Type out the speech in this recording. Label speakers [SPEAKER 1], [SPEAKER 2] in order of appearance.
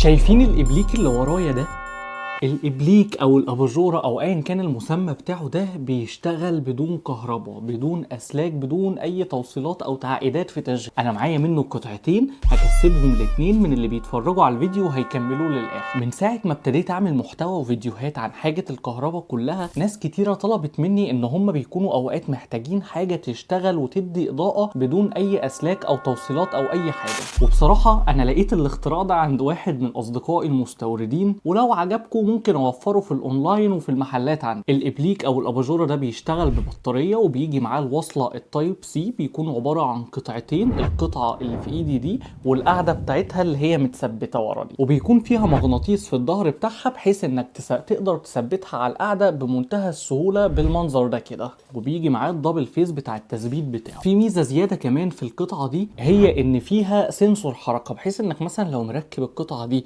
[SPEAKER 1] شايفين الإبليك اللي ورايا ده؟ الإبليك أو الأباجورة أو أيا كان المسمى بتاعه ده بيشتغل بدون كهرباء، بدون أسلاك، بدون أي توصيلات أو تعقيدات في تشغيل. أنا معايا منه قطعتين هكسبهم الاتنين من اللي بيتفرجوا على الفيديو وهيكملوه للآخر. من ساعة ما ابتديت أعمل محتوى وفيديوهات عن حاجة الكهرباء كلها، ناس كتيرة طلبت مني إن هم بيكونوا أوقات محتاجين حاجة تشتغل وتدي إضاءة بدون أي أسلاك أو توصيلات أو أي حاجة. وبصراحة أنا لقيت الاختراع ده عند واحد من أصدقائي المستوردين، ولو عجبكم ممكن اوفره في الاونلاين وفي المحلات عندي. الابليك او الاباجوره ده بيشتغل ببطاريه وبيجي معاه الوصلة ال type C، بيكون عبارة عن قطعتين، القطعة اللي في ايدي دي والقاعدة بتاعتها اللي هي متثبته ورا دي، وبيكون فيها مغناطيس في الظهر بتاعها بحيث انك تقدر تثبتها على القاعدة بمنتهى السهولة بالمنظر ده كده، وبيجي معاه ال double face بتاع التثبيت بتاعه. في ميزة زيادة كمان في القطعة دي، هي ان فيها sensor حركة، بحيث انك مثلا لو مركب القطعة دي